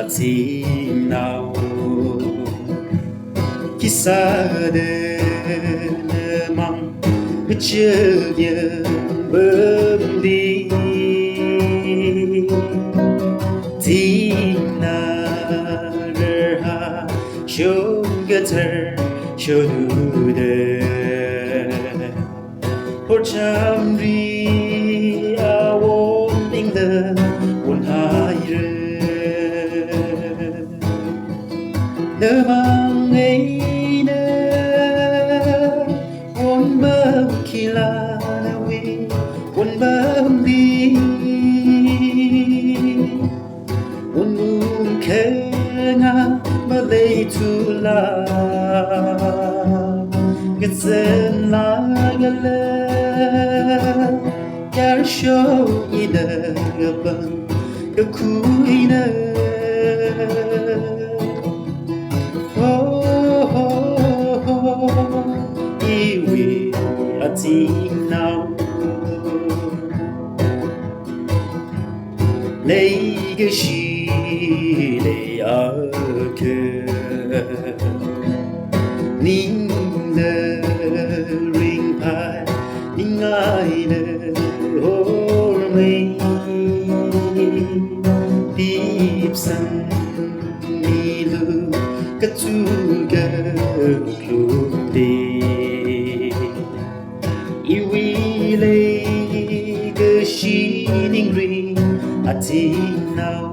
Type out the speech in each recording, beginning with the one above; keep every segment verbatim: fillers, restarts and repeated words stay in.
Thingnao, khisāda namang kachiyang bamli, thingnao rarha shon kathar shonuda, horchamri awon lingda wonhaira. Namang eina wonbam khilānawui wonbamli, wonung khenga maleithula, ngazanlākla, yarsho ina kapang kakhuina. Oh, oh, oh, oh, iwui athingnao. Leikashi leiakha ningla ringphai, ning eina hormei, tipsangmilu kathuka wuklungli. Iwui leikashi ningri athingnao.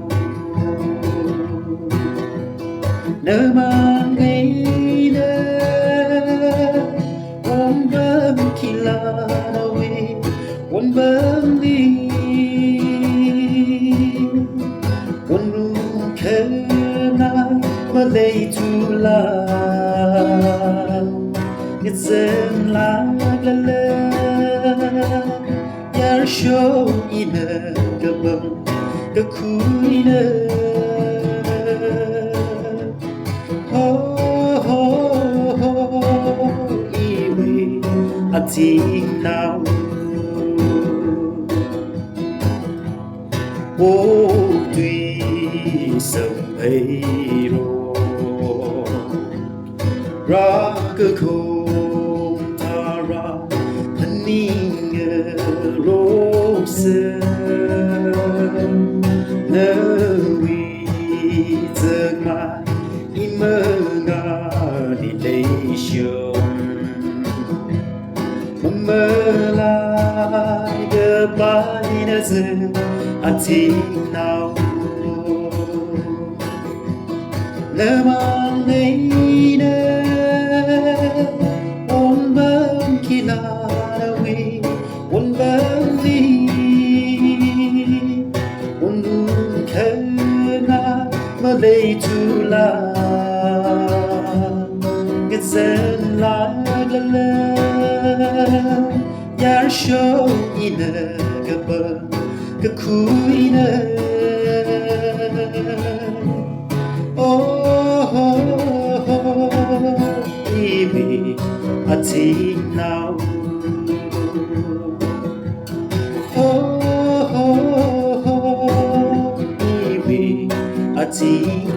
Namang eina wonbam khilānawui wonbamli, wonung khenga maleithula, ngazanlākla, yarsho ina kapang kakhuina. Oh, oh, oh, oh, iwui athingnao. Oktui samphairo, rākakhong tharā phaningaroksa, nawui zakmai imangāli leishon, mamalai kapaina zang athingnao. Namang eina wonbam khilānawui wonbamli, wonung khenga maleithula, ngazanlākla, yarsho ina kapang kakhuina. Oh, oh, oh, oh, iwui athingnao. Oh, oh, oh, oh, iwui athingnao.